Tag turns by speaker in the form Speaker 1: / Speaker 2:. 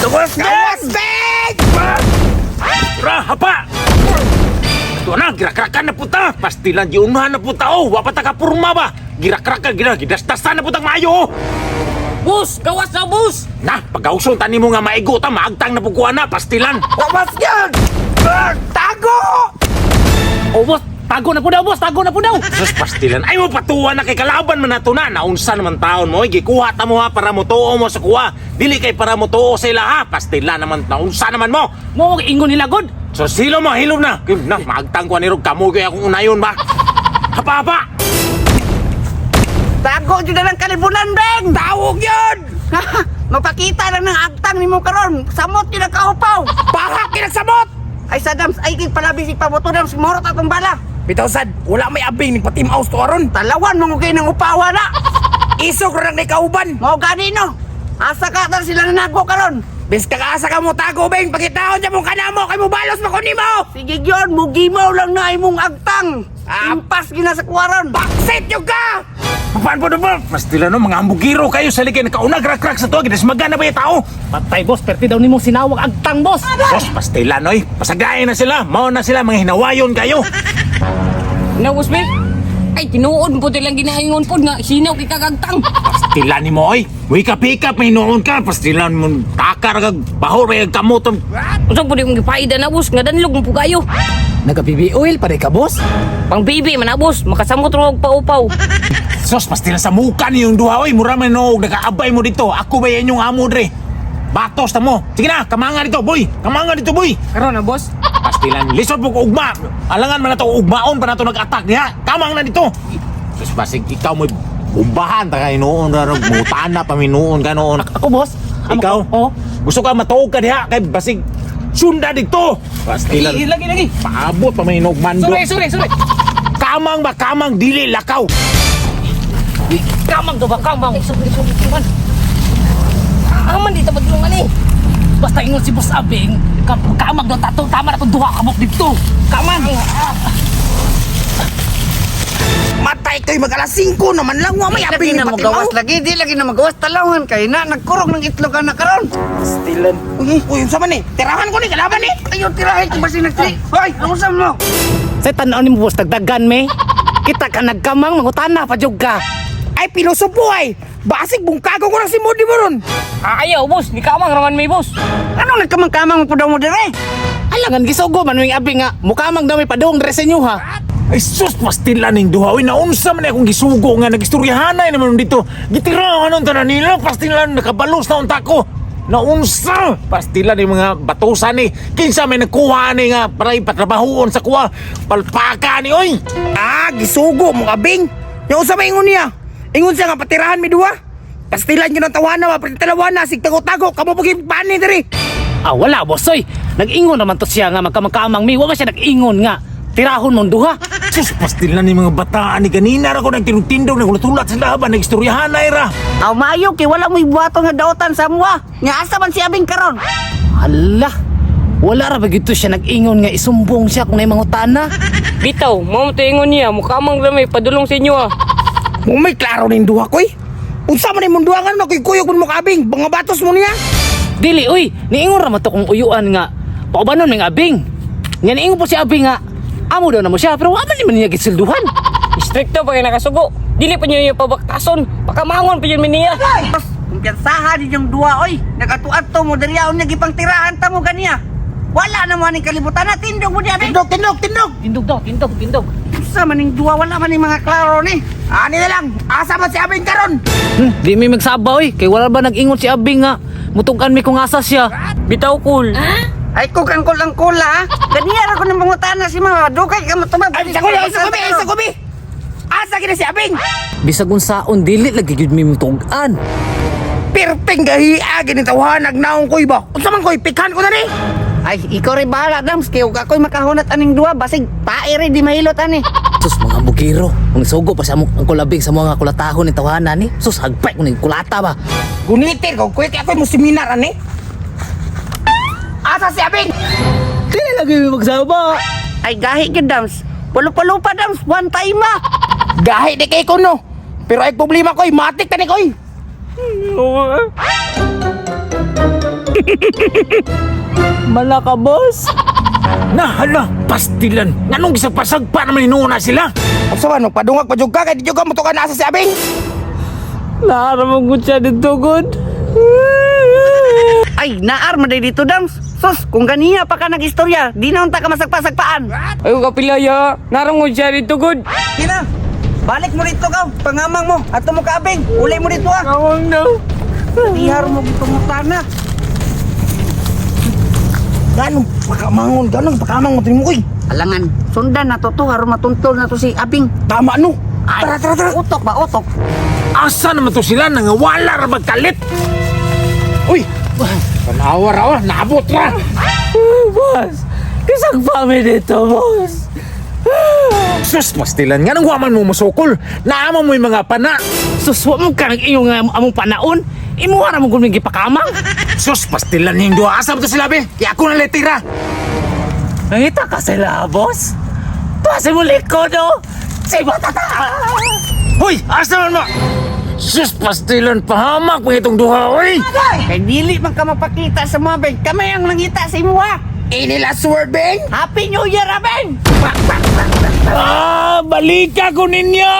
Speaker 1: Gawas!
Speaker 2: Gawas, Beng!
Speaker 1: Ra, hapa! Ito na, girakrakan na puta! Pastilan, giunahan na puta, oh! Wa pa ta kapurma ba? Girakrakan, gidasdasan na putang maayo, oh!
Speaker 3: Bus, gawas na bus.
Speaker 1: Na, pagkauson tani mo nga maigo ta, maagtang na pugkuha na, pastilan!
Speaker 2: Gawas yun! Tago!
Speaker 3: Oh boss, tago na po daw boss, tago na po daw.
Speaker 1: Sus, pastilan, ay mo patuwa na kay kalaban man nato na, naunsa naman taon mo, eh, gikuha ta mo ha, para mo tuo mo sa kuha. Dili kay para mo tuo sa ila ha, pastilan naman, naunsa naman mo.
Speaker 3: Mo ingon nila god.
Speaker 1: So silo mo, hilom na. Kim na, maagtang ko ni rog kamo kay akong unayon ba. Hapa, hapa!
Speaker 4: Tago jud na lang kalibunan, Beng!
Speaker 2: Tawag yun!
Speaker 4: Mapakita lang ng agtang nimo karon. Samot yun ang kaupaw.
Speaker 2: Bahak kinagsamot!
Speaker 4: Ay sa Dams, ay kay palabi si paboto Dams, morot atong bala.
Speaker 2: Bitaw sad, wala may abing ni patim-aus to aron.
Speaker 4: Talawan mo kay ng upawa na.
Speaker 2: Isog ra nang kauban.
Speaker 4: Mao gani no. Asa ka tan sila nanago karon.
Speaker 2: Bis kakaasa ka mo tago, Beng. Pagkitaon niya mong kanamo kay mo balos mo kunin mo.
Speaker 4: Sige gyon, mugimaw lang na imong agtang.
Speaker 2: Ah.
Speaker 4: Impas gina sa kuwaron.
Speaker 2: Baksit yung ka!
Speaker 1: Paano po na ba? Pastilan no, mga ambugiro kayo sa ligay, nakaunag rak-rak sa tuwa, gidasmaga na ba yung tao?
Speaker 3: Patay boss, perti daw nimo sinawag agtang boss.
Speaker 1: Boss, pastilan oy, pasagayin na sila, mao na sila, mga hinawayon kayo.
Speaker 5: Na boss be? Ay tinuod po lang ginaingon pod nga sinaw kay kagagtang.
Speaker 1: Pastilan ni mo oy, wake up, wake up, may noon ka, pastilan mo, takar kag, bahor kag kamot.
Speaker 5: Unsa pud imong gipaida na boss nga danlog mo po kayo.
Speaker 6: Nag-BB oil pa ka, boss?
Speaker 5: Pang baby man na boss, makasamot ra og paupaw.
Speaker 1: Sos, pastilan sa muka niyong duha oy, mura man no, nakaabay mo dito, ako ba yan yung amo dre? Batos ta mo. Sige na, kamanga dito, boy. Kamanga dito, boy.
Speaker 5: Karon na boss.
Speaker 1: Pastilan, lisod po ko ugma. Alangan man na to, ugmaon pa na to nag-attack niya. Kamang na dito. Sus, basig ikaw mo bumbahan ta kay noon ra rog mutana pa minuon ka noon.
Speaker 3: Ako boss. Amo
Speaker 1: Ikaw?
Speaker 3: ko. Oh.
Speaker 1: Gusto ka matuog ka diha kay basig sunda dito. Pastilan.
Speaker 3: Lagi, lagi, lagi.
Speaker 1: Paabot pa may inog mando.
Speaker 3: Sorry, sorry, sorry.
Speaker 1: Kamang ba kamang dili lakaw.
Speaker 5: Kamang to ba kamang? Ay sorry, sorry, man. Aman dito padulungan ni.
Speaker 3: Basta ingon si Boss Abing, kamag daw tato, tama na tong duha kabok dito. Kaman.
Speaker 2: Matay kayo mag alas 5 naman lang. Wa may
Speaker 4: Lagi
Speaker 2: abing ni
Speaker 4: na magawas
Speaker 2: patim-aus.
Speaker 4: lagi, di lagi na magawas talawan kay na nagkurog ng itlog ka na karon.
Speaker 2: Pastilan. Uy, uy, unsa man eh? Tirahan ko ni kalaban eh.
Speaker 4: Ayo tirahin ko basi nagtri. Hoy, unsa mo?
Speaker 3: Sa tan-aw nimo boss dagdagan me. Kita ka nagkamang mangutana pa jud ka.
Speaker 2: Ay, pilosopo ay. Basig bungkago ko na si Modi mo ron.
Speaker 5: Ah, ayaw boss, ni kamang raman may boss.
Speaker 4: Anong nagkamang-kamang mo daw mo dire?
Speaker 3: Alangan gisugo man wing abi nga mukamang daw may padung dre sa inyo ha.
Speaker 1: Ay sus, pastilan ning duha. Uy, naunsa man akong gisugo nga nagistoryahanay naman dito. Gitirahan ang tanan nila, pastilan nakabalos na unta ko. Naunsa, pastilan yung mga batusan ni. Kinsa may nagkuha ni nga para ipatrabahoon sa kuha. Palpaka ni oy.
Speaker 2: Ah, gisugo mong abing. Yung unsa may ingon niya? Ingon siya nga patirahan mi duha. Pastilan yun ang tawana, mapatalawana, sig tago-tago, kamo pag pani diri.
Speaker 3: Ah wala boss oy. Nag-ingon naman to siya nga magkamang-kamang mi. Wa man siya nag-ingon nga tirahon mong duha.
Speaker 1: Sus, pastilan ni mga bataan ni ganina ra ko nagtinong-tindog, nagulat-ulat sila ba, nagistoryahanay ra.
Speaker 4: Aw maayo kay wala mo'y buhaton nga daotan sa amwa. Nga asa man si Abing karon?
Speaker 3: Hala. Wala ra ba gito siya nag-ingon nga isumbong siya kung nay mangutana.
Speaker 5: Bitaw, mao to ingon niya, mukamang ra may padulong sa inyo ah.
Speaker 2: Mo may klaro ning duha koy. Unsa man imong duha nga kuyog mo kabing, mga batos mo niya.
Speaker 3: Dili oy, niingon ra man to kung uyuan nga paubanon ming abing. Nga niingon po si abing nga amo daw na mo siya pero wa man ni man niya gisilduhan.
Speaker 5: Stricto pa kay nakasugo. Dili pa niyo pabaktason. Pakamangon pa yun mi niya.
Speaker 4: Boss, kumpiyansaha din yung duha oy. Nagatu-adto mo diri aon niya gipangtirahan ta mo ganiya. Wala na mo aning kalibutan na tindog mo di Abing.
Speaker 2: Tindog, tindog, tindog.
Speaker 5: Tindog daw, tindog, tindog.
Speaker 4: Unsa man ning duha wala man ning mga klaro ni.
Speaker 2: Ani na lang, asa man si abing karon?
Speaker 3: Di mi magsaba oy, kay wala ba nag-ingon si abing nga mutugan mi kung asa siya.
Speaker 5: Bitaw cool.
Speaker 4: Ay kung ang kulang kula ha. Ganiya ra ko nang pangutana si mga dugay ka mo tumab.
Speaker 2: Ay, sa kubi, ay, sa kubi, ay, sa kubi. Asa gina si abing?
Speaker 3: Bisag unsaon dili lagi gyud mi mutugan.
Speaker 2: Perteng gahia gini tawhanag naong koy ba. Unsa man koy pikhan ko na ni?
Speaker 4: Ay, ikaw rin bahala, Dams. Kaya ug ako'y makahunat aning duha. Basig, pae rin, di mahilot ani.
Speaker 3: Sus mga bugiro, kung sugo pa sa among ang kulabing sa mga kulatahon ni tawhana ni. Sus hagpay ko ni kulata ba.
Speaker 2: Gunitin ko, kuy kay ako'y mo seminar ani. Asa si abing?
Speaker 3: Dili lagi mi magsaba.
Speaker 4: Ay, gahi gyud, Dams. Palupa-lupa, Dams. One time, ah.
Speaker 2: Gahi di kay ko no. Pero ay problema koy, matik tani koy.
Speaker 3: Mala ka, boss.
Speaker 1: Nahala, pastilan. Nganong gisagpasagpa naman inuuna sila?
Speaker 2: Unsa man magpadungag pa jud ka kay di jud ka motukan na asa si Abing.
Speaker 3: Naara mo siya dito, good.
Speaker 4: Ay, naar man dito, Dams. Sus, kung ganiya pa ka nag-istorya, di na unta ka masagpa-sagpaan.
Speaker 5: Ay, kapilaya. Narangon siya dito, good.
Speaker 4: Kina, balik mo dito ka, pangamang mo, ato mo kaabing, uli mo dito ah.
Speaker 3: Awang no.
Speaker 4: Ihar mo gitungutana.
Speaker 2: Ganong pakamangon, ganong pakamangon mo mo oy.
Speaker 4: Alangan, sundan na to to, haron matuntol na to si Abing.
Speaker 2: Tama no.
Speaker 4: Ay,
Speaker 2: Tara, tara, tara.
Speaker 4: Utok ba, utok?
Speaker 1: Asa naman to sila nangawala ra magkalit? Uy, tanawa ra oh, naabot ra.
Speaker 3: Boss, kasagpa mi dito, boss.
Speaker 1: Sus, pastilan nga nang waman mo musukol. Naama mo yung mga pana.
Speaker 3: Sus, wa mo ka iyong among panaon. Imuha ra mo kung gipakamang.
Speaker 1: Sus, pastilan yung duha. Asa ba to sila be? Kaya ako na letira.
Speaker 3: Nangita ka sila, boss. Pase mo likod, oh. Si batata!
Speaker 1: Hoy, asa man mo? Sus, pastilan, pahamak mo itong duha, oy!
Speaker 4: Kay dili man ka mapakita sa mga beng, kamay ang nangita sa imuha.
Speaker 2: Ini last word, Bing.
Speaker 4: Happy New Year, Abing!
Speaker 1: Ah, balika ko ninyo!